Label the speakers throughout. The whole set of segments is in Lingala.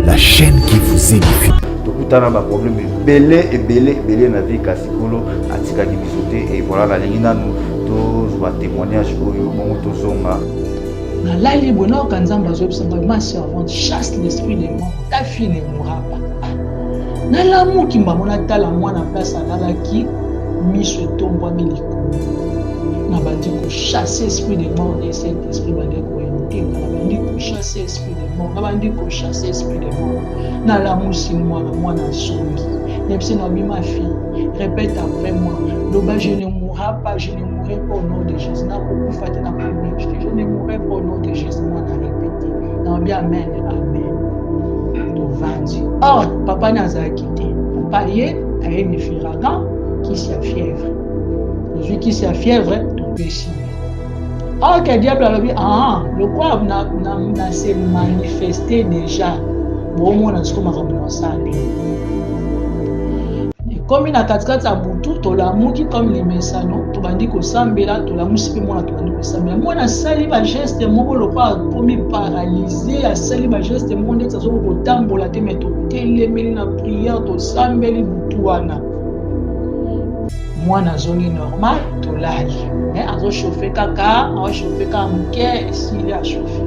Speaker 1: La chaîne qui vous édifie.
Speaker 2: Tokutana ba problème ebele ebele ebele na vie, kasi Nkolo atikaki biso te. Et voilà, nalingi nanu tozwa témoignage oyo, bongo tozonga.
Speaker 3: Nalali boye, nayoka Nzambe azoyebisa ngai: "Ma servante, chasse l'esprit de mort, ta fille ne mourra pas." Nalamuki mbamo, natala mwana place alalaki, miso etombwami likolo. Nabandi kochasse esprit de mort nde Saint Esprit bandi koyentenga. Nabandi kochasse esprit de mort, nabandi kochasse esprit de mort. Nalamusi mwana, mwana azongi. Nayebisi nabi: "Ma fille, répète après moi, loba: je ne mourra pas, je ne mourrai pas au nom de Jésus. Nakokufa te, nakomeki, je ne mourrai pas au nom de Jésus." Mwana répété, nabi: "Amen, amen." Tovandi. Or papa ne azalaki te. Papa ye aye Efferalgan, kisi ya fièvre. Tozwi kisi ya fièvre, topesi ye. Or que diable alobi: "Ah, lokwa na, na, na se manifeste déjà, bomona siko makambo na osala ndenge." Ekomi na katikati ya butu, tolamuki comme limesano, tobandi kosambela. Tolamusi mpe mwana, tobandi kosambela. Mwana asali bageste moko lokwa akomi paralyse, asali bageste moko ndeti azoki kotambola te. Me totelemeli na prière, tosambeli butu wana, mwana azongi normal. Tolali, mais azochauffe kaka, azochauffe kaka moke, esili achauffe.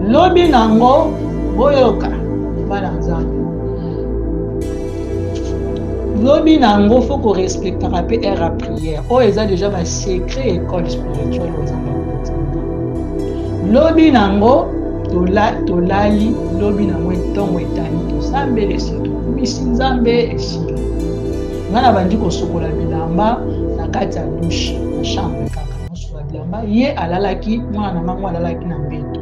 Speaker 3: Lobi nango, boyoka bana Nzambe, lobi nango faut korespectaka mpe heure ya prière. Oyo eza déjà basecret école spirituelle oyo Nzambe akotinda. Lobi nango tolali. Lobi nango ntongo etani, tosambeli, esili, tokumisi Nzambe, esili. Ngai na bandi kosokola bilamba na kati ya douche na chambre kaka, nasokola bilamba. Ye alalaki, mwana na ngango alalaki na mbeto.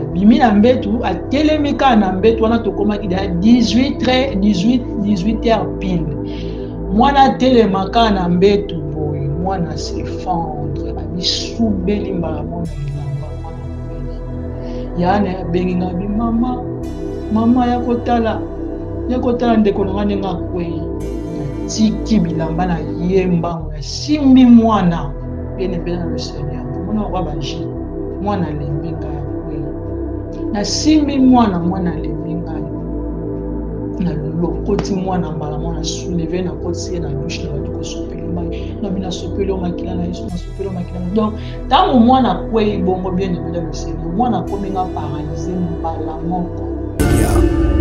Speaker 3: Abimi na mbetu, atelemi kaka na mbetu wana. Tokomaki deja 18 18 18 heures pile. Mwana atelema kaka na mbetu boye, mwana s'effondre, amisubeli mbala mona bilamba. Mwana akwei. Yana abengi ngai bi: "Mama, mama, ya kotala, ya kotala ndeko na ngai ndenge akwei." Natiki bilamba na ye mbango, nasimbi mwana. Bien aimé dans le Seigneur, mona okwa baji, mwana alembi ngai, akwei. Nasimbi mwana, mwana alembi ngai, nalokoti mwana mbala mwana, souleve, nakotisi ye na douche, na bandi kosopeli mai. Nabi: "Nasopeli yo makila na Yesu, nasopeli yo makila." Donc ntango mwana akwei bongo, bien aimé dans le Seigneur, mwana akomi nga paralyse mbala moko.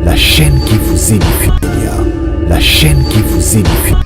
Speaker 1: La chaîne qui vous édifie. La chaîne qui vous édifie.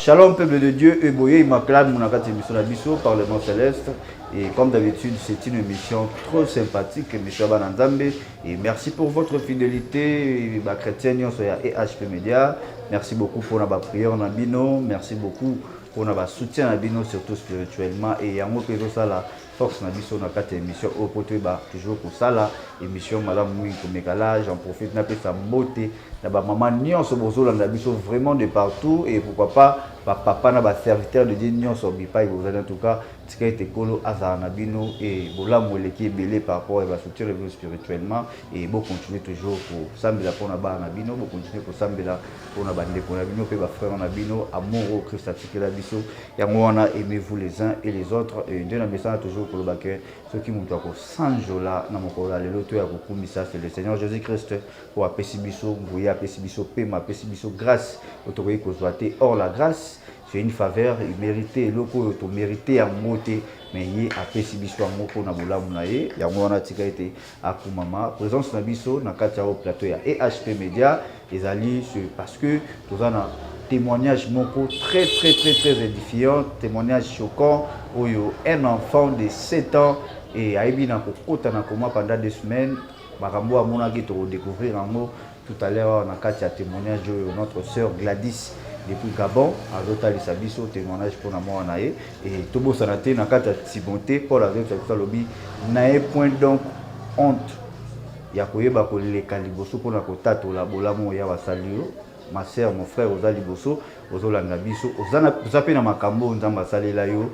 Speaker 2: Shalom peuple de Dieu, Eboye Immaculate Mounakati émission na biso, Parlement Céleste. Et comme d'habitude, c'est une émission trop sympathique, émission bana Nzambe. Et merci pour votre fidélité, ba chrétien nyonso ya EHP Media. Merci beaucoup pour la prière na bino, merci beaucoup pour le soutien na bino, surtout spirituellement. Et yango pe la force na biso na kati ya émission oyo, po toyeba toujours kosala émission malamu mingi komekala. J'en profite, napesa mbote na bamama nyonso bozolanda biso vraiment de partout, et pourquoi pas bapapa na baserviteur de Dieu nyonso bipai bozali. En tout cas, tika ete Nkolo azala na bino e bolamu eleki ebele par rapport ya basoutien na bino spirituellement. Et bocontinue toujours kosambela mpona bana na bino, bocontinue kosambela mpona bandeko na bino mpe bafrère na bino. Amour oyo Christ atikela biso, yango wana: aimez-vous les uns et les autres. Et nde na mesana toujours koloba ke soki moto akosanjola na mokolo ya lelo to ya kokumisa, c'est le Seigneur Jésus Christ, oyo apesi biso nguya, apesi biso pema, apesi biso grâce oyo tokoki kozwa te. Or la grâce, c'est une faveur iméritée, eloko oyo tomérite yango te, mais ye apesi biso yango mpona bolamu na ye. Yango wana tika ete akumama. Présence na biso na kati ya oyo plateau ya EHP Média ezali parce que toza na témoignage moko très très très très édifiant, témoignage choquant oyo un enfant de 7 ans et ayebi na kokota na coma pendant 2 semaines. Makambo amonaki, tokodécouvrir yango tout à l'heure na kati ya témoignage oyo notre sœur Gladys depuis Gabon azotalisa biso, témoignage mpona mwana na ye. E tobosana te, na kati ya Timothée, Paul azoyebisa biso, alobi: "N'ayez point donc honte ya koyeba koleka liboso mpona kotatola bolamu oyo basali yo." Ma sœur, mon frère, oza liboso. Ozolanda biso, oza mpe na makambo oyo Nzambe asalela yo,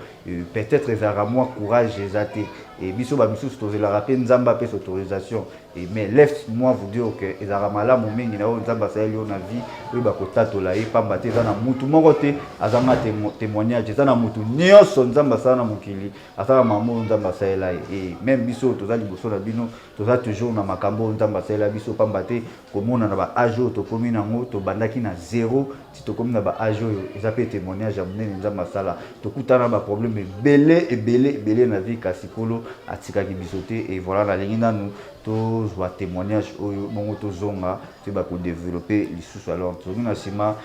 Speaker 2: peut-être ezalaka mwa courage eza te. E biso bamisusu tozelaka mpe Nzambe apesa autorisation. E mais laisse moi vous dire que ezalaka malamu mingi na oyo Nzambe asaleli yo na vie, oyeba kotatola ye, pamba te eza na mutu moko te azanga témoignage. Eza na mutu nyonso Nzambe asala na mokili, asala makambo oyo Nzambe asalela ye. E même biso oyo toza liboso na bino, toza toujours na makambo oyo Nzambe asalela biso, pamba te komona na ba âge oyo tokomi nango, tobandaki na zéro ti tokomi na ba âge oyo, eza mpe témoignage ya monene Nzambe asala. Tokutana na ba problème ebele ebele ebele na vie, kasi Nkolo atikaki biso te. Et voilà, nalingi nanu tozwa témoignage oyo, bongo tozonga toyeba kodévelopper lisusu. Alors tozongi na nsima,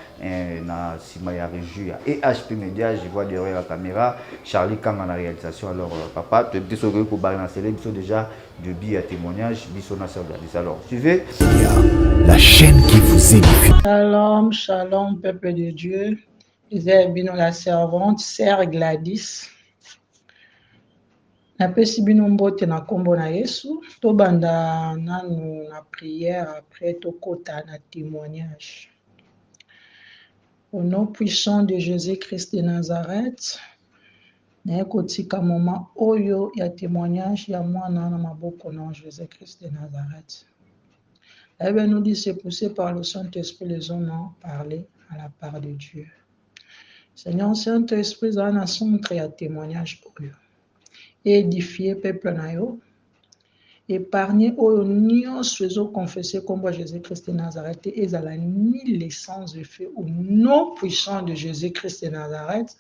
Speaker 2: na nsima ya régie ya EHP Média, je vois derrière la caméra Charlie Kanga na réalisation. Alors papa, toyebi te soki okoki kobalancer biso déjà début ya témoignage biso na sœur Gladys. Alors suivez.
Speaker 1: La chaîne qui vous édifie.
Speaker 3: Shalom, shalom, peuple de Dieu. Eza bino la servante, sœur Gladys. Napesi bino mbote na nkombo na Yesu. Tobanda nanu na prière, après tokota na témoignage. Au nom puissant de Jésus-Christ de Nazareth, naye kotika moment oyo ya témoignage ya mwana na maboko na Jésus-Christ de Nazareth. La Bible nous dit: c'est poussé par le Saint-Esprit, les hommes ont parlé à la part de Dieu. Seigneur Saint-Esprit, eza na centre ya témoignage oyo. Édifier peuple na yo, épargner oyo nyonso ezoconfesser nkombo ya Jésus-Christ de Nazareth te, ezala nul et sans effet au nom puissant de Jésus-Christ de Nazareth.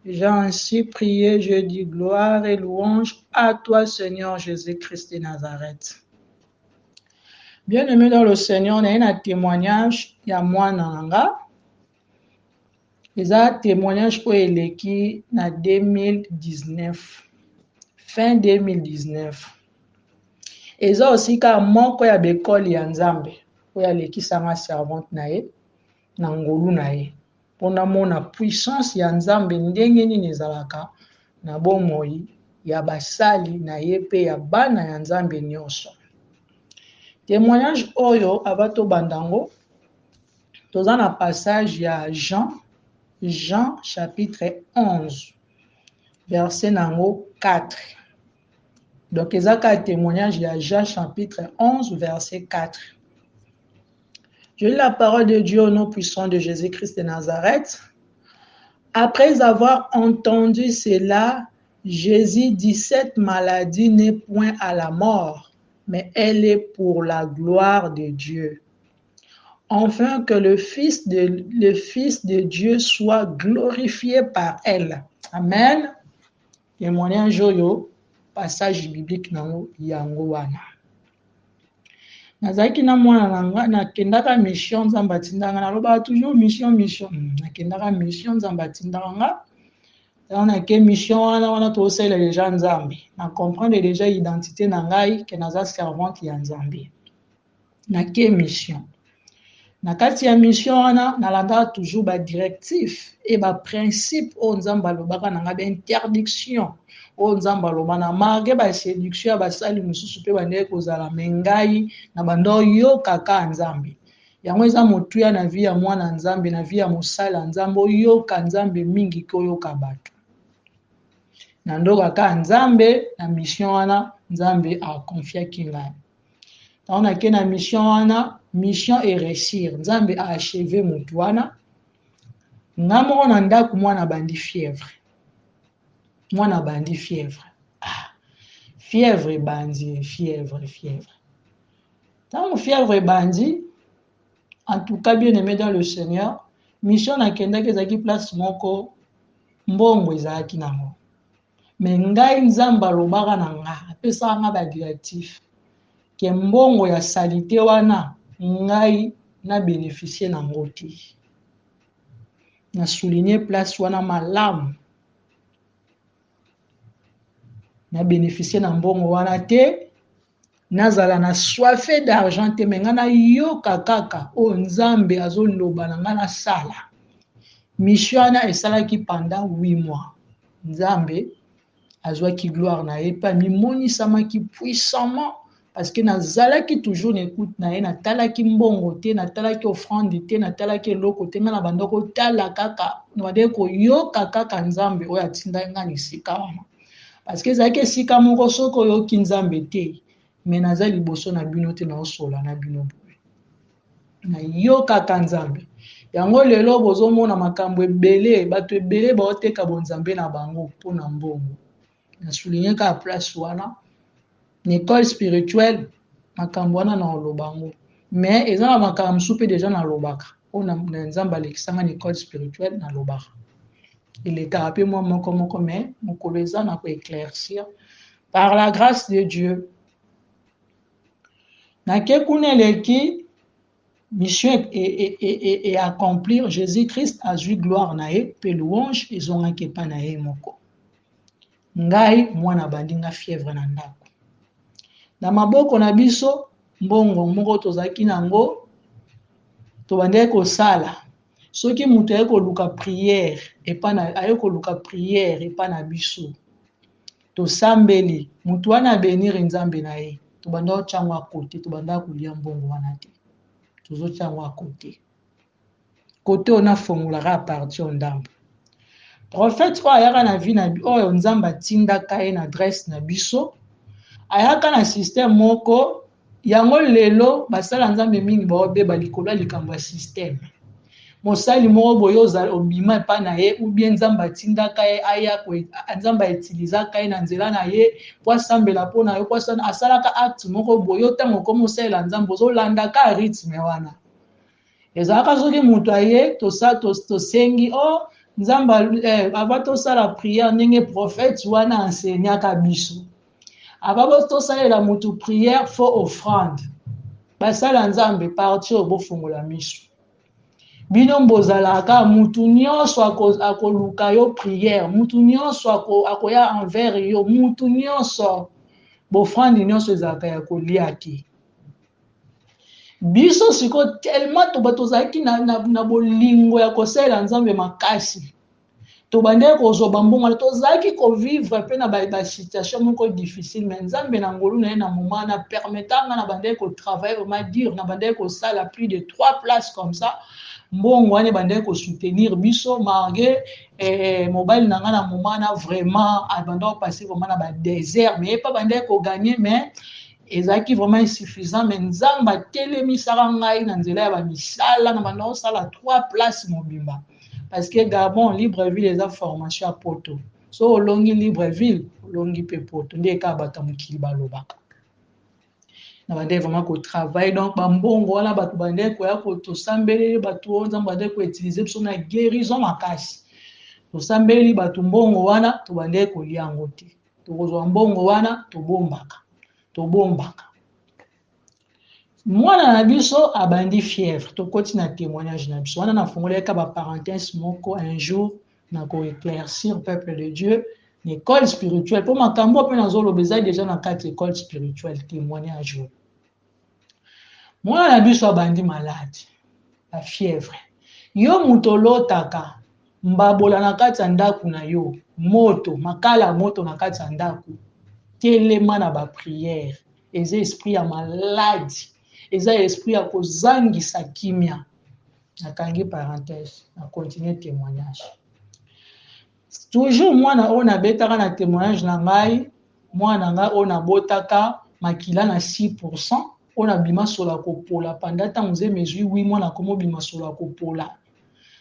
Speaker 3: J'ai ainsi prié, je dis gloire et louange à toi, Seigneur Jésus-Christ de Nazareth. Bien-aimé dans le Seigneur, naye na témoignage ya mwana na nga. Eza témoignage oyo eleki na 2019, fin 2019. Eza aussi kaka moko ya bekole ya Nzambe oyo alekisanga servante na ye na ngolu na ye, mpona mona puissance ya Nzambe ndenge nini ezalaka na bomoi ya basali na ye mpe ya bana ya Nzambe nyonso. Témoignage oyo, ava tobanda yango, toza na passage ya Jean chapitre 11, verset nango 4. Donc eza kaka témoignage ya Jean chapitre 11, verset 4. Je lis la parole de Dieu au nom puissant de Jésus-Christ de Nazareth. Après avoir entendu cela, Jésus dit: cette maladie n'est point à la mort, mais elle est pour la gloire de Dieu, afin que le Fils de Dieu soit glorifié par elle. Amen. Témoignage oyo, passage biblique nango yango wana. Nazalaki na mwana na nga, nakendaka mission, Nzambe atindaka nga. Nalobaka toujours mission, mission. Nakendaka mission, Nzambe atindaka nga. Ntango nake mission wana, tosalela déjà Nzambe, na comprendre déjà identité na ngai ke naza servante ya Nzambe. Nake mission, na kati ya mission wana nalandaka toujours badirective e baprincipe oyo Nzambe alobaka na ngai, bainterdiction oyo Nzambe aloba na malgré baséduction ya basali mosusu mpe bandeki kozala, me ngai na banda oyokaka Nzambe. Yango eza motuya na vie ya mwana Nzambe, na vie ya mosali ya Nzambe, oyoka Nzambe mingi ke oyoka bato. Na ndokaka Nzambe na mission wana Nzambe aconfiaki ngai. Ntango nake na mission wana, mission eréussir, Nzambe aachever motu wana. Nga moko na ndako, mwana bandi fièvre, mwana bandi fièvre. Ah, fièvre ebandi, fièvre, fièvre. Ntango fièvre ebandi, en tout cas, bien aimé dans le Seigneur, mission nakendaki ezalaki place moko, mbongo ezalaki nango, me ngai Nzambe alobaka na nga, apesaka nga badirective ke mbongo ya saleté wana ngai na bénéficie nango te. Na souligne place wana malamu, na bénéficie na mbongo wana te, nazala na soif d'argent te, me ngai nayoka kaka oyo Nzambe azoloba na ngai nasala. Mission wana esalaki pendant 8 mois. Nzambe azwaki gloire na ye mpe amimonisamaki puissamment. Parce que nazalaki toujours na écoute na ye, natalaki mbongo te, natalaki offrande te, natalaki eloko te, ngai nabanda kotala kaka, nabandaki koyoka kaka Nzambe oyo atindaki ngai na esika wana. Parce que ezalaki esika moko soki oyoki Nzambe te, mais naza liboso na bino te, naosola na bino boye. Nayokaka Nzambe. Yango lelo bozomona makambo ebele, bato ebele baoteka bonzambe na bango mpo na mbongo. Na souligner kaka place wana. Na école spirituelle, makambo wana na oloba yango. Mais eza na makambo mosusu mpe deja nalobaka. Oyo na Nzambe alekisanga na école spirituelle, nalobaka. Elekaka mpe mwa moko moko, mais mokolo eza na ko-éclaircir. Par la grâce de Dieu. Nake kuna eleki, mission e accomplir, Jésus-Christ azwi gloire na ye mpe louange ezongaki epai na ye moko. Ngai mwana abandi nga fièvre na ndako. Na maboko na biso mbongo moko tozalaki nango tobandaki kosala. Soki moto aye koluka prière epa na, aye koluka prière epa na biso, tosambeli, moto wana abenir Nzambe na ye, tobanda kotia yango à côté, tobanda kolia mbongo wana te, tozotia yango à côté. Côté oyo nafongolaka à partir ndambo. Prophète oyo ayaka na vie na oyo Nzambe atindaka ye na adresse na biso, ayaka na système moko yango lelo basala Nzambe mingi baobeba likolo ya likambo ya système. Mosali moko boye ozala obima epai na ye, ou bien Nzambe atindaka ye aya, Nzambe autilisaka ye na nzela na ye po asambela mpo na yo, po asalaka acte moko boye, yo ntango okomi osalela Nzambe ozolandaka rythme wana. Ezalaka soki moto aye tosengi o Nzambe avant tosala prière ndenge prophète wana enseignaka biso. Avant tosalela moto prière faut offrande. Basala Nzambe parti oyo bofungola miso. Bino mbozalaka mutu nyonso akoluka yo prière, mutu nyonso akoya envers yo, mutu nyonso bofrande nyonso ezalaka ya kolia te. Biso sikoyo tellement toba tozalaki na bolingo ya kosalela Nzambe makasi, tobandaki kozwa bambongo wana, tozalaki kovivre mpe na ba situation moko difficile, mais Nzambe na ngolu na ye na moment na permettant nga na bandaki kotravailler vraiment dur, na bandaki kosala plus de 3 places comme ça, mbongo wana ebandaki kosoutenir biso malgré mobali na nga na moment na vraiment abandaki kopasser vraiment na ba désert, mais ye mpe abandaki kogagner, mais ezalaki vraiment insuffisant. Mais Nzambe atelemisaka ngai na nzela ya bamisala, na bandaki kosala 3 places mobimba. Parce que Gabon, Libreville eza formation ya poto. So olongi Libreville, olongi pe poto. Nde kaka bato ya mokili balobaka. Na bandeki vraiment kotravailler, donc bambongo wana bato bandeki koya tosambeleli bato oyo Nzambe bandeki koutiliser biso na guérison makasi. Tosambeleli bato mbongo wana, tobandeki kolia yango te. Tokozwa mbongo wana, tobombaka. Tobombaka. Mwana na biso abandi fièvre, tokoti na témoignage na biso. Wana nafungolaki ba parenthèse moko un jour na ko éclaircir peuple de Dieu na école spirituelle. Po makambo mpe nazoloba eza déjà na kati école spirituelle, témoignage oyo. Mwana na biso abandi malade, la fièvre. Yo moto olotaka mbabola na kati ya ndako na yo, moto, makala moto na kati ya ndako, telema na ba prière. Eza esprit ya malade, eza esprit ya kozangisa kimia. Nakangi parenthèse, na continue témoignage. Toujours mwana oyo nabetaka na témoignage na ngai, mwana ngai oyo nabotaka makila na 6%, oyo nabima solo ya kopola pendant ntango nzembo ezwi 8 mois, nakomi obima solo ya kopola.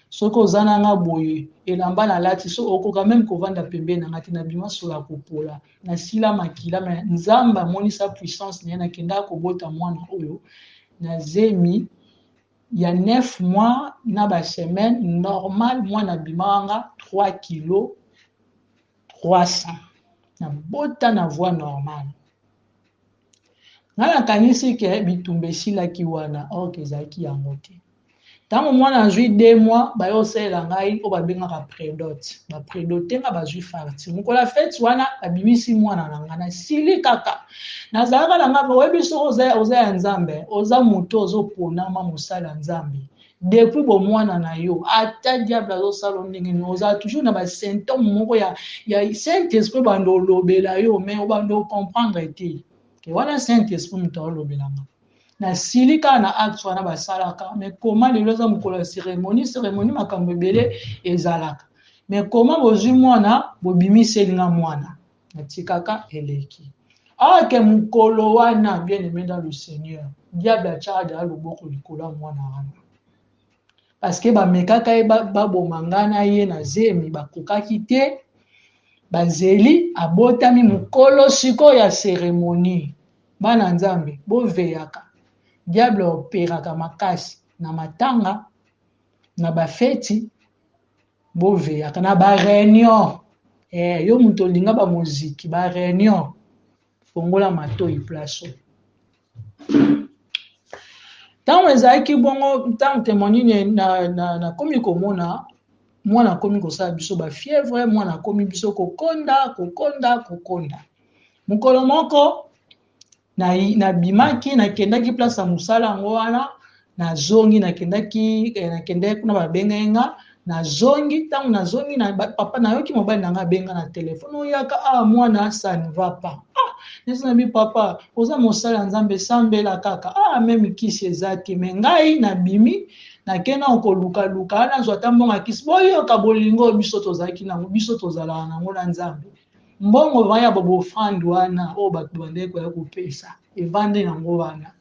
Speaker 3: Soki oza na nga boye, elamba nalati, so okoka même kovanda pembeni na nga te, nabima solo ya kopola, nasila makila, mais Nzambe amonisa puissance na ye, nakendaka kobota mwana oyo na zemi ya 9 mois na ba semaine normal, mwana abimaka nga 3 kilo 300. Nabota na voie normale. Nga nakanisi ke bitumba esilaki wana, or ke ezalaki yango te. Ntango mwana azwi 2 mois, baye kosalela ngai oyo babengaka prédot. Ba prédote nga bazwi farti. Mokolo ya fête wana babimisi mwana na ngai, nasili kaka. Nazalaka na ngai, oyebi soki oza ya Nzambe, oza moto ozoponama mosala ya Nzambe. Depuis bomwana na yo, ata diable azosala ndenge nini, oza toujours na ba symptômes moko ya Saint-Esprit bando olobela yo, mais obando comprendre te. Ke wana Saint Esprit moto aolobela nga. Nasili kaka na acte wana basalaka, mais comment lelo eza mokolo ya cérémonie, cérémonie makambo ebele ezalaka. Mais comment bozwi mwana, bobimiseli nga mwana. Natikaka eleki. Awa ke mokolo wana, bien aimé dans le Seigneur, diable atiaka deja loboko likolo ya mwana wana. Parce que bamekaka ye baboma nga na ye na zemi, bakokaki te. Bazeli abotami mokolo sikoyo ya cérémonie. Bana Nzambe, boveyaka. Diable operaka makasi na matanga, na bafeti, boveyaka na ba réunion. Yo moto olinga ba moziki, ba réunion, fongola matoyi place oyo. Ntango ezalaki bongo, ntango témoigne nakomi komona mwana akomi kosala biso ba fièvre, mwana akomi biso kokonda, kokonda, kokonda. Mokolo moko nabimaki, nakendaki place ya mosala yango wana, nazongi, nakendaki kuna babengaki nga, nazongi. Ntango nazongi, papa nayoki mobali na nga abenga na telefone, oyaka, ah, mwana ça ne va pas. Ah, nesi nabi papa, oza mosali ya Nzambe, sambela kaka. Ah, meme kisi eza te, me ngai nabimi, nakenda kolukaluka, nazwa ata mbongo ya kisi. Boyoka bolingo biso tozalaki nango, biso tozalaka nango na Nzambe. Mbongo va ya bofrande wana oyo bato bandeki koya kopesa, evandi nango wana.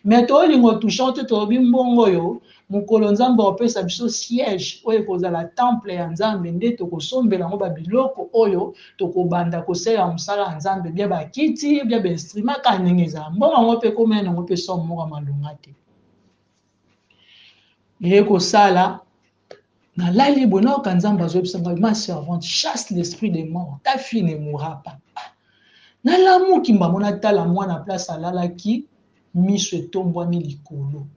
Speaker 3: Me tolingo touchant te, tolobi mbongo oyo mokolo Nzambe akopesa biso siège oyo ekozala temple ya Nzambe, nde tokosombela yango babiloko oyo tokobanda kosalela mosala ya Nzambe, bia bakiti, bia bainstrument, kaka ndenge ezala. Mbongo yango mpe ekomela nango mpe somme moko ya malonga te. Eye kosala nalali boye, nayoka Nzambe azoyebisa ngai, ma servante, chasse l'esprit de mort, ta fille ne mourra pas. Nalamuki mbamo, natala mwana place alalaki, miso etombwami likolo.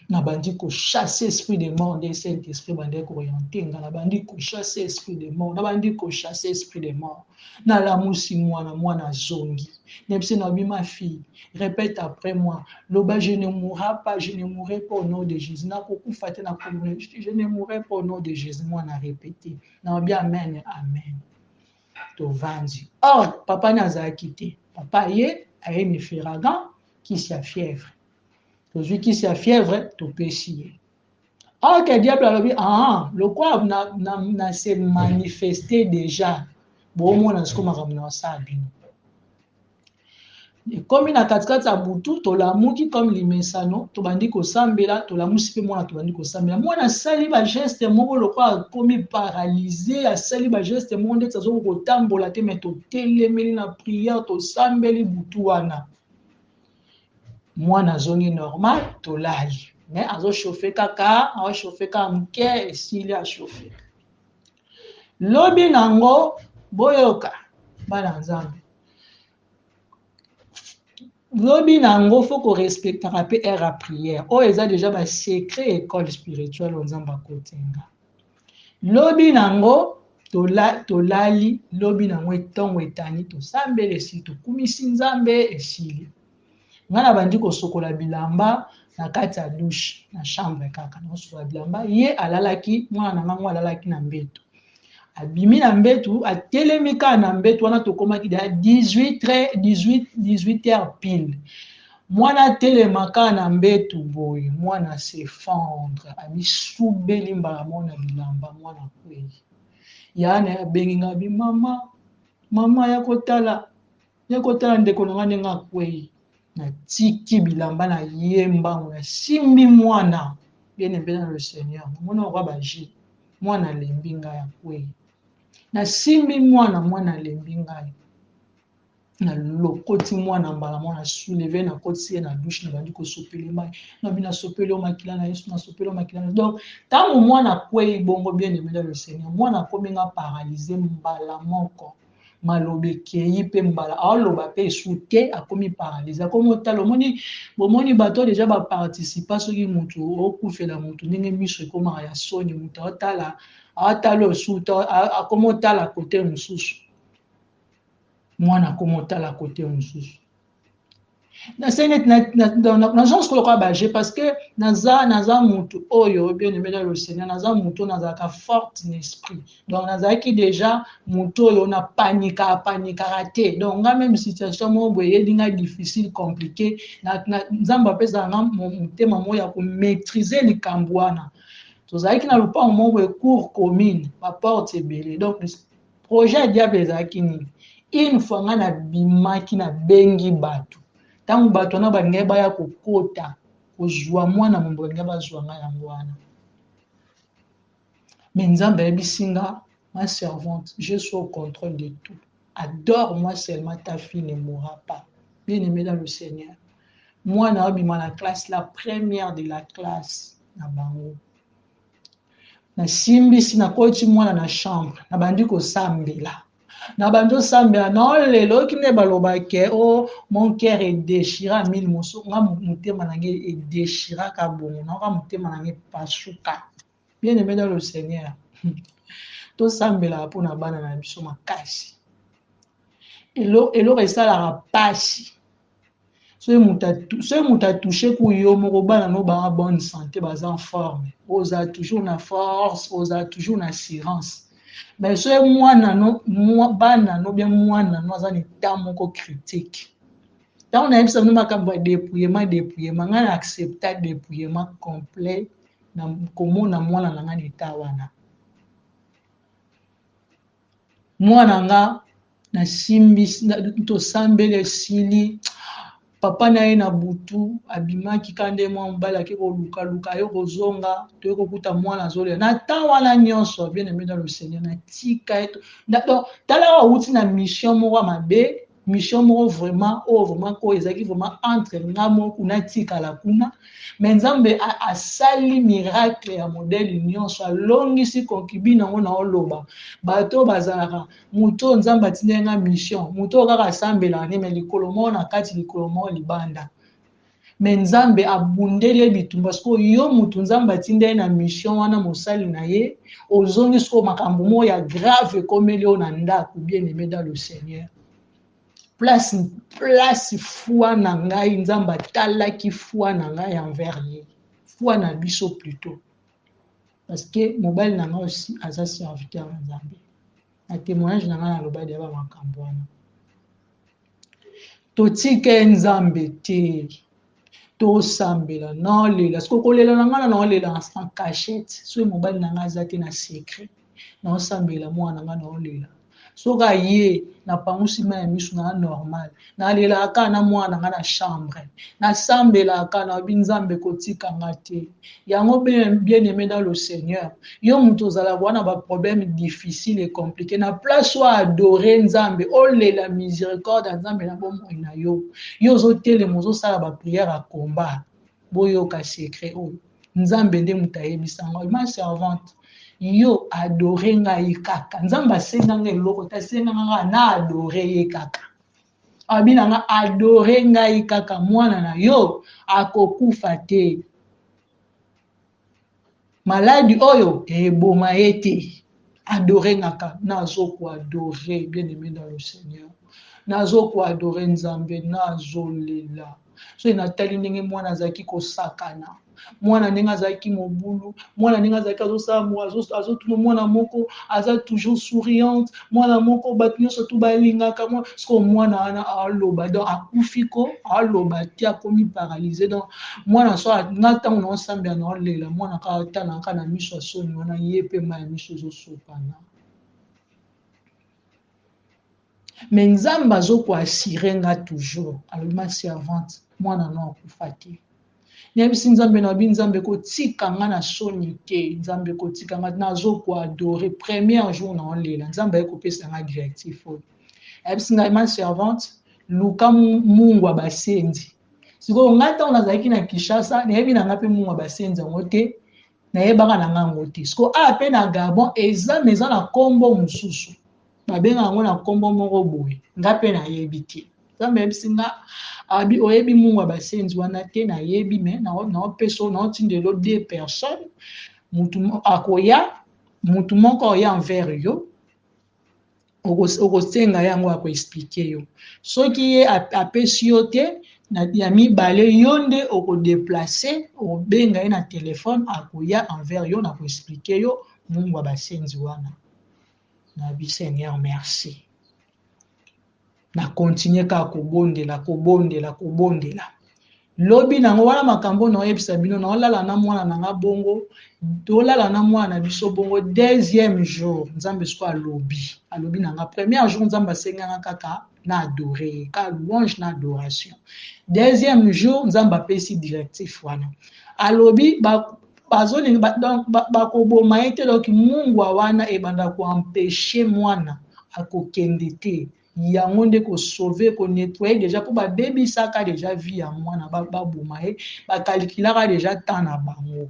Speaker 3: Nabandi kochasse esprit de mort, nde Saint Esprit bandaki kooriente nga. Nabandi kochasse esprit de mort, nabandi kochasse esprit de mort. Nalamusi mwana, mwana azongi. Nayebisi, nabi, ma fille, répète après moi, loba, je ne mourrai pas, je ne mourrai pas au nom de Jésus. Nakokufa te, je ne mourrai pas au nom de Jésus. Mwana répété, nabi amen, amen. Tovandi. Or papa ni azalaki te. Papa ye aye ni Efferalgan, kisi ya fièvre. Tozwi kisi ya fièvre, topesi ye. Or que diable alobi, ah, lokwa na se manifester déjà, bomona siko makambo na osala bino. Ekomi na katikati ya butu, tolamuki comme limesano, tobandi kosambela, tolamusi mpe mwana, tobandi kosambela. Mwana asali bageste moko lokola akomi paralysé, asali bageste moko ndeti azoki kotambola te, me totelemeli na prière, tosambeli butu wana. Mwana azongi normal, tolali. Mais azochauffe kaka, azochauffe kaka moke, esili achauffe. Lobi nango, boyoka bana Nzambe, lobi nango faut korespectaka mpe heure ya prière. Oyo eza déjà basecret école spirituelle oyo Nzambe akotinga. Lobi nango tolali, lobi nango etongo etani, tosambeli, esili, tokumisi Nzambe, esili. Ngai nabandi kosokola bilamba na kati ya douche na chambre kaka, nakosokola bilamba. Ye alalaki, mwana na ngango alalaki na mbeto, abimi na mbetu, atelemi kaka na mbetu wana. Tokomaki deja 18 heures pile. Mwana atelema kaka na mbetu boye, mwana s'effondre, amisubeli mbala moko na bilamba, mwana kwei. Ya na ye abengi ngai, abi, mama, mama, ya kotala, ya kotala ndeko na ngai ndenge akwei. Natiki bilamba na ye mbangu, nasimbi mwana. Bien aimé dans le Seigneur, namoni okwa baji, mwana alembi ngai, akwei. Nasimbi mwana, mwana alembi ngai, nalokoti mwana mbala mwana, souleve, nakotisi ye na douche, nabandi kosopele mai, nabi, nasopeli yo makila na Yesu, nasopeli yo makila na. Donc ntango mwana akwei bongo, bien aimé dans le Seigneur, mwana akomi nga paralyse mbala moko, maloba ekei mpe mbala, aoloba mpe esu te, akomi paralyse, akomi otala. Omoni, bomoni bato deja baparticipa, soki motu okufela motu, ndenge miso ekomaka ya soni, moto aotala, aotala osu te, akomi otala kote mosusu. Mwana akomi otala kote mosusu. Nasali neti nazongi sikoyo lokola baje, parce que naza mutu oyo, bien aimé dans le Seigneur, naza mutu oyo nazalaka forte na esprit. Donc nazalaki déjà mutu oyo na panika, panikaka te. Donc nga même situation moko boye eyeli nga difficile, compliqué, Nzambe apesaka nga motema moko ya komaîtriser likambo wana. Tozalaki na lopango moko boye, cour commune, baporte ebele. Donc projet ya diable ezalaki nini? Une fois nga nabimaki, nabengi bato, ntango bato wana balingai baya kokota kozwa mwana mombo, balingai bazwa nga yango wana. Mais Nzambe ayebisi nga: "Ma servante, je suis au contrôle de tout, adore moi seulement, ta fille ne mourra pas." Bien aimé dans le Seigneur, mwana abima na classe, la première de la classe na bango. Nasimbisi, nakoti mwana na chambre, nabandi kosambela, nabandi osambela, naolela. Oyoki nde balobake o "Mon cœur est déchiré à mille morceaux". Nga motema na ngai edéchiraka bongo, naoka motema na ngai epasuka. Bien aimé dans le Seigneur, tosambelaka mpona bana na biso makasi. Eloko esalaka pasi, soki moto atouche ku yo moko, bana no baa bonne santé, baza en forme, ozala toujours na force, ozala toujours na assurance. Mais soki mwana no, bana no bien mwana no aza na état moko critique. Ntango nayebisa bino makambo ya dépouillement, dépouillement, ngai na accepta dépouillement complet na komona mwana na ngai na état wana. Mwana nga, nasimbi, tosambeli, esili. Papa na ye na butu abimaki ka nde mwa mobali ake kolukaluka ye, kozonga, toye kokuta mwana azolela. Na temps wana nyonso, bien aimé dans le Seigneur, natika ye. Donc tala, awuti na mission moko ya mabe, mission moko vraiment oyo vraiment ko ezalaki vraiment entre nga moko natikala kuna. Mais Nzambe asali miracle ya modèle nyonso, alongisi concubine yango. Na oloba bato oyo bazalaka moto oyo Nzambe atindeli nga mission, moto oyo kaka asambelaka nde, mais likolo moko na kati, likolo moko libanda. Mais Nzambe abundeli ye bitumba. Sikoyo yo motu Nzambe atindeli na mission wana, mosali na ye, ozongi sikoyo, makambo moko ya grave ekomeli oyo na ndako. Bien aimé dans le Seigneur, place foi na ngai, Nzambe atalaki foi na ngai envers ye, foi na biso plutôt, parce que mobali na ngai aussi aza serviteur ya Nzambe. Na témoignage na ngai naloba deya bamakambo wana. Totika ye Nzambe te, tosambela. Naolela siko, kolela na ngai na naolela en cachette. Soki mobali na ngai aza te, na secret naosambela mwana na ngai, naolela. Soki aye, napangusi mai ya miso na normal, nalelaka kaka na mwana nga na chambre, nasambelaka, nayebi Nzambe kotika nga te. Yango, bien aimé dans le Seigneur, yo moto ozalaka wana baproblème difficile et compliqué, na place oyo adore Nzambe, olela miséricorde ya Nzambe na bomoi na yo, yo ozotelema, ozosala baprière ya combat. Boyoka secret oyo, Nzambe nde moto ayebisanga: "Ma servante, yo adore ngai kaka." Nzambe asenganga eloko te, asenganga kaka na adore ye kaka. Abi na nga: "Adore ngai kaka, mwana na yo akokufa te, maladi oyo eboma ye te, adore ngaka." Nazokoadore, bien aimé dans le Seigneur, nazokoadore Nzambe, nazolela. Soki natali ndenge mwana azalaki kosakana, mwana ndenge azalaki mobulu, mwana ndenge azalaki azosala, azotuna, mwana moko aza toujours souriante, mwana moko bato nyonso tu balingaka. Sikoyo mwana wana aloba, donc akufi ko aloba te, akomi paralysé. Donc mwana so nga, ntango naosambela, naolela, mwana kaka talaka na miso ya soni wana, ye mpe mai ya miso ezosopana. Mais Nzambe azokoassurer nga toujours, alobi: "Ma servante, mwana no akufa te." Nayebisi Nzambe, nayebi Nzambe kotika nga na soni te, Nzambe kotika nga. Nazokoadore, premier jour naolela, Nzambe aye kopesa nga directive oyo, ayebisi ngai: "Ma servante, luka mungwa basenzi." Sikoyo ngai, ntango nazalaki na Kinshasa, nayebi na ngai mpe mungwa basenzi yango te, nayebaka na ngai yango te. Sikoyo awa mpe na Gabon eza, ma eza na nkombo mosusu, babenga yango na nkombo moko boye, nga mpe nayebi te. Nzambe ayebisi nga, abi: "Oyebi mungwa basenzi wana te?" "Nayebi, mais naopesa, naotindelo deux personnes. Mutu akoya, mutu moko oya envers yo. Okosenga ye yango, akoexpliquer yo. Soki ye apesi yo te, ya mibale, yo nde okodéplacer, okobenga ye na telefone, akoya envers yo na koexpliquer yo mungwa basenzi wana. Nabi: "Seigneur, merci." Na continuer kaka kobondela, kobondela, kobondela. Lobi nango wana, makambo na oyebisa bino, naolala na mwana na nga bongo, tolala na mwana na biso bongo. Deuxième jour, Nzambe siko alobi, alobi na nga. Premier jour, Nzambe asenganga kaka na adorer ye, kaka louange na adoration. Deuxième jour, Nzambe apesi directif wana, alobi bazolinga donc bakoboma ye te. Donc mungwa wana ebanda koempêcher mwana akokende te. Yango nde kosauver, konettoyer déjà, mpo babebisaka déjà vie ya mwana, baboma ye, bakalikilaka déjà temps na bango.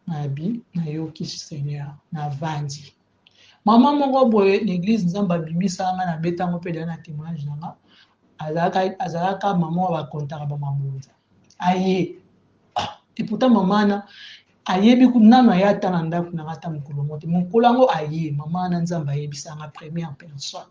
Speaker 3: Nabi: "Nayoki, Seigneur." Navandi, mama moko boye na église, Nzambe abimisaka nga, nabetango mpe deya na témoignage na nga. Azalaka mama oyo bakontaka bamabonza aye. Ah, et pourtant mama wana ayebi nano aye ata na ndako na nga ata mokolo moko te. Mokolo yango aye, mama wana, Nzambe ayebisanga première personne.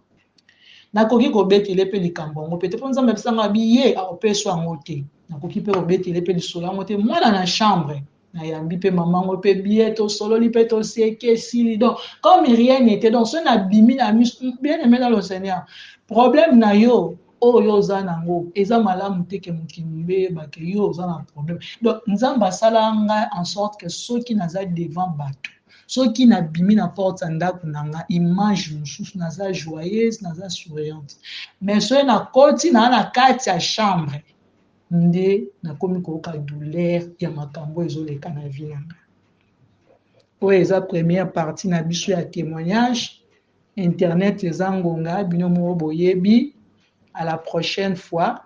Speaker 3: Nakoki kobetele mpe likambo yango mpe te, mpo Nzambe ayebisanga abi ye akopeswa yango te. Nakoki mpe kobetele mpe lisolo yango te. Mwana na chambre, nayambi mpe mama yango mpe bien, tosololi mpe, toseki, esili, donc comme rien n'était. Donc soki nabimi na miso, bien aimé dans le Seigneur, problème na yo oyo oza nango eza malamu te ke mokili mbe eyebake yo oza na problème. Donc Nzambe asala ngai en sorte que soki naza devant bato, soki nabimi na porte ya ndako na nga, image mosusu, naza joyeuse, naza souriante. Mais soki nakoti naa na kati ya chambre, nde nakomi koyoka douleur ya makambo ezoleka na vie na nga. Oyo eza première partie na biso ya témoignage. Internet eza ngonga, bino moko boyebi. À la prochaine fois,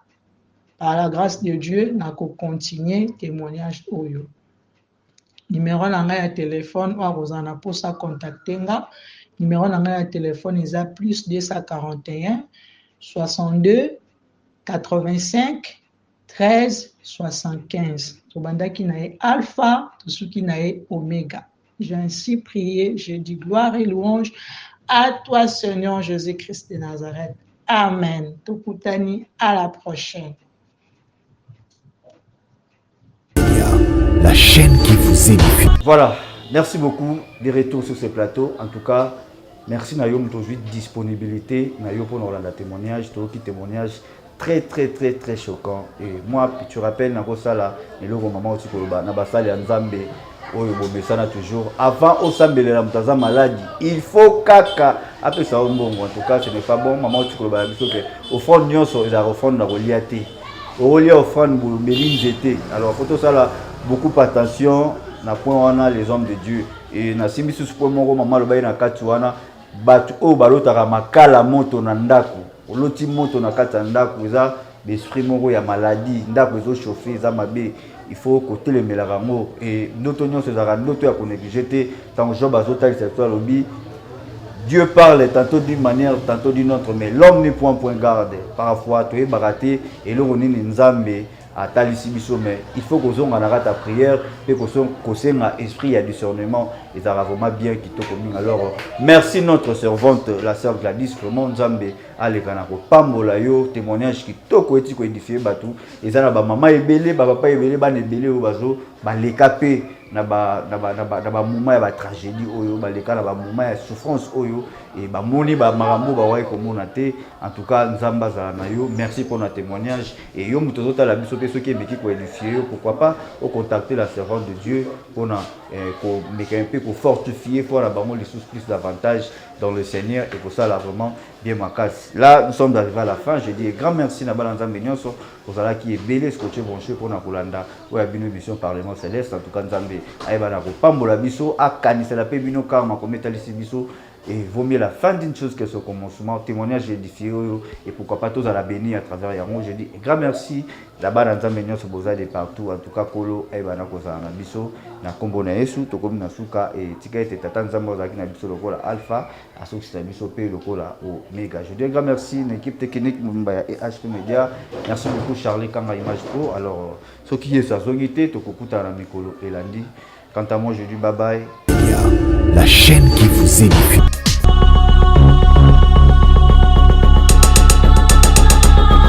Speaker 3: par la grâce de Dieu, nakocontinuer témoignage oyo. Numéro na ngai ya telefone, oyo akozala na mposa contacter nga, numéro na ngai ya telefone eza +241 62 85 13 75. Tobandaki na ye Alpha, tosuki na ye Omega. J'ai ainsi prié, j'ai dit: gloire et louange à toi, Seigneur Jésus-Christ de Nazareth. Amen. Tokutani à la prochaine.
Speaker 1: La chaîne qui vous édifie.
Speaker 2: Voilà, merci beaucoup de retour sur ce plateau. En tout cas, merci na yo moto disponibilité na yo pour nous témoignage, toki témoignage très très très très choquant. Et moi, tu rappelles nakosala eloko mama oti koloba na basali ya Nzambe oyo bomesana toujours, avant osambelela moto aza maladi, il faut kaka apesa yo mbongo. En tout cas, ce n'est pas bon. Mama oti koloba na biso ke offrande nyonso ezalaka offrande na kolia te. Okolia offrande, bomeli nzete. Alors faut tosala beaucoup attention na point wana, les hommes de Dieu. E nasimbi susu point moko mama alobaki na kati wana: bato oyo balotaka makala, moto na ndako, oloti moto na kati ya ndako, eza baesprit moko ya maladie. Ndako ezochauffer, eza mabe, il faut kotelemelaka yango. E ndoto nyonso ezalaka ndoto ya konégliger te. Ntango Job azotalisa biso, alobi: "Dieu parle tantôt d'une manière, tantôt d'une autre, mais l'homme n'y prend point garde." Parfois toyebaka te eloko nini Nzambe atalisi biso, mais il faut kozonga na kati ya prière mpe kosenga esprit ya discernement. Ezalaka vraiment bien, kitoko mingi. Alors merci notre servante, la sœur Gladys. Vraiment, Nzambe aleka na kopambola yo. Témoignage kitoko, eti koédifier bato. Eza na bamama ebele, bapapa ebele, bana ebele oyo bazo baleka mpe na bamoment ya batragédie oyo, baleka na bamoment ya souffrance oyo e bamoni bamakambo bawai komona te. En tout cas, Nzambe azala na yo. Merci mpona témoignage. E yo moto ozotala biso mpe, soki emeki koédifier yo, pourquoi pas ocontacter la servante de Dieu mpona komeka mpe kofortifier foi na bango lisusu plus davantage dans le Seigneur et kosala vraiment bien makasi. Là, nous sommes arrivés à la fin. Je dis grand merci na bana Nzambe nyonso ozalaki ebele, scotché, branché mpona kolanda oyo ya bino émission Parlement Céleste. En tout cas, Nzambe ayeba na kopambola biso, akanisela mpe bino kaka makomi etalisi biso. Et vaut mieux la fin d'une chose que son commencement. Témoignage édifié et pourquoi pas tous à la béni à travers yango. Je dis grand merci là-bas na Nzambe nyonso boza de partout. En tout cas, Kolo ayeba na kozala na biso na kombo na Yesu. Tokomi na suka e tika ete Tata Nzambe azalaki na biso lokola Alpha, asokisila biso mpe lokola Omega. Je dis grand merci na équipe technique mobimba ya EHP Media. Merci beaucoup, Charlie Kanga Image Pro. Alors soki Yesu azongi te, tokokutana na mikolo elandi. Quant à moi, je dis bye bye.
Speaker 1: La chaîne qui vous édifie.